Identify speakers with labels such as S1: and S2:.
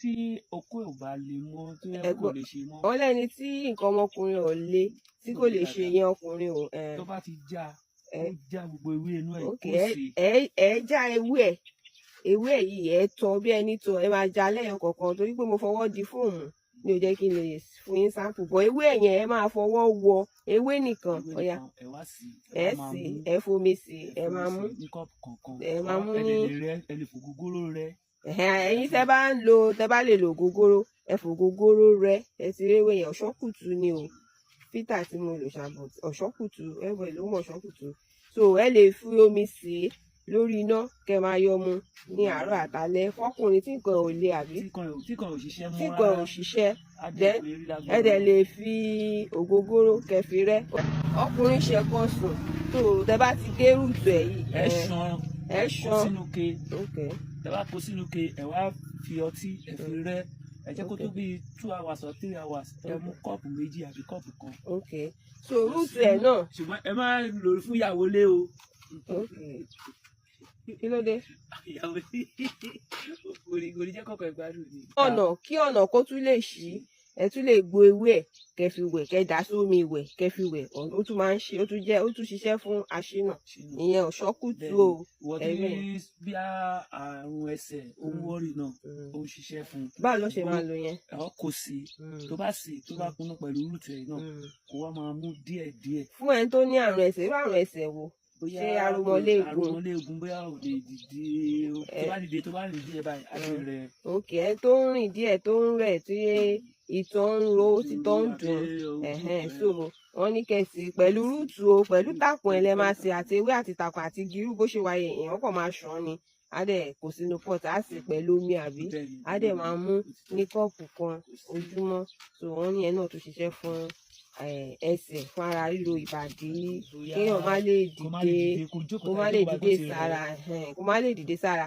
S1: tí okó ẹ̀ ò bá le mọ́, tó yẹ kó
S2: Ẹ̀gbọ́n-
S1: lè ṣe mọ́.
S2: Wọ́n lẹ́ni tí nǹkan ọmọkùnrin ò le, tí kò lè ṣe yẹn, ọkùnrin o.
S1: Tó bá ti já, ó já gbogbo ewé inú ẹ̀, kó sè.
S2: Ẹ já ewé ẹ̀, ewé ẹ̀ yìí, ẹ tọ́ bí ẹni tọ́, ẹ máa já lẹ́yọ kọ̀ọ̀kan, torí pé mo fọwọ́ di fóònù ní ò jẹ́ kí n lè fún yín sample bọ̀. Ewé ẹ̀ yẹn, ẹ máa fọwọ́ wọ ewé nìkan.
S1: Ewé
S2: Ọ̀yà.
S1: nìkan, ẹ wá sí,
S2: Ẹ
S1: ẹ wá máa
S2: sì
S1: mú.
S2: Ẹ fomi sí, ẹ máa mú.
S1: Ní kọ́ọ̀pù kọ̀ọ̀kan.
S2: Ẹ máa mú.
S1: Ẹ
S2: ní
S1: lè rẹ, ẹ lè fògógóró rẹ.
S2: Ẹ̀hẹ́n, ẹ̀yin tẹ́ bá ń lo, tẹ́ bá lè lo ògógóró, ẹ fògógóró rẹ. Ẹ ti réwé yẹn, ọ̀ṣọ́kùtù ni o. Fítà tí mo lò ṣàbọ̀ ọ̀ṣọ́kùtù, ẹ̀wẹ̀ ló mọ̀ ọ̀ṣọ́kùtù. So ẹ lè fi omi sè é lórí iná, kẹ́ máa yọ mu ní àárọ̀ àtàlẹ́, fọkùnrin tí nǹkan ò le, àbí
S1: tí nǹkan ò ṣiṣẹ́ mọ́
S2: tí nǹkan ò
S1: rárá.
S2: ṣiṣẹ́.
S1: Á jẹ́
S2: Then
S1: pé rí lágbára.
S2: ẹ dẹ̀ lè fi ògógóró kẹ́ fi rẹ́. Ọkùnrin ṣe kan sùn tó, tẹ́ bá ti gé root ẹ̀ yìí,
S1: Ẹ ṣan,
S2: ẹ
S1: kó
S2: ṣan
S1: sínú ke. Tẹ́ bá kó sínú ke, ẹ wá fi ọtí, ẹ fi rẹ́, ẹ jẹ́ kó tó bíi 2 hours or 3 hours, ẹ mú kọ́ọ̀pù 2 àbí kọ́ọ̀pù 1.
S2: Ok, so root ẹ̀ náà.
S1: Ṣùgbọ́n ẹ má lò ó fún ìyàwó lé o.
S2: Ok, kí ló dé?
S1: Ìyàwó lé kò ní jẹ́ kọ́kọ́ ìgbádùn ni.
S2: Ọ̀nà kí ọ̀nà kó tún lè ṣí, ẹ tún lè gbo ewé ẹ̀, kẹ́ fi wẹ̀, kẹ́ dà sómi ìwẹ̀, kẹ́ fi wẹ̀. Ó tún máa ń ṣe, ó tún jẹ́, ó tún ṣiṣẹ́ fún aṣínà. Ìyẹn ọ̀ṣọ́kùtù o.
S1: Ìwọ tí
S2: Ẹ̀rí.
S1: bí àrùn ẹsẹ̀ ó ń wọ́rì náà, ó ń ṣiṣẹ́ fún un.
S2: Báwo ló ṣe máa lo yẹn?
S1: Ẹ kò sí, tó bá sè, tó bá kúnná pẹ̀lú root ẹ̀ náà, kó wá máa mú díẹ̀ díẹ̀.
S2: Fún ẹni tó ní àrùn ẹsẹ̀, irú àrùn ẹsẹ̀ wo?
S1: Bóyá
S2: Ṣé aromọléegun?
S1: Aromọléegun, bóyá ò lè dìde, tó bá dìde, tó bá rìn díẹ̀ báyìí, á ti rẹ̀.
S2: Ok, ẹni tó ń rìn díẹ̀ tó ń rẹ̀, tí ìtọ̀ ń ro, títọ́ ń dùn. Ẹ̀hẹ́n, so wọ́n ní kẹsì pẹ̀lú root o, pẹ̀lú tàkùn ẹ̀ lẹ́ máa ṣe, àti ewé àti tàkùn àti girú. Bó ṣe wáyé, èèyàn kàn máa ṣàn ni, á dẹ̀ kó sínú pot, á sì pẹ̀lú omi, àbí á dẹ̀ máa mú ní kọ́ọ̀pù kan ojúmọ́. So wọ́n ní ẹ náà tó ṣiṣẹ́ fún ẹsẹ̀, fún ara ríro, ìbàdí, kéèyàn má lè
S1: kó má lè
S2: dìde,
S1: dìde, kó jókòó
S2: kó má
S1: tàbí
S2: lè
S1: kó bá
S2: dìde
S1: tó ti rẹ̀.
S2: sára, ẹ̀hẹ́n, kó má lè dìde sára.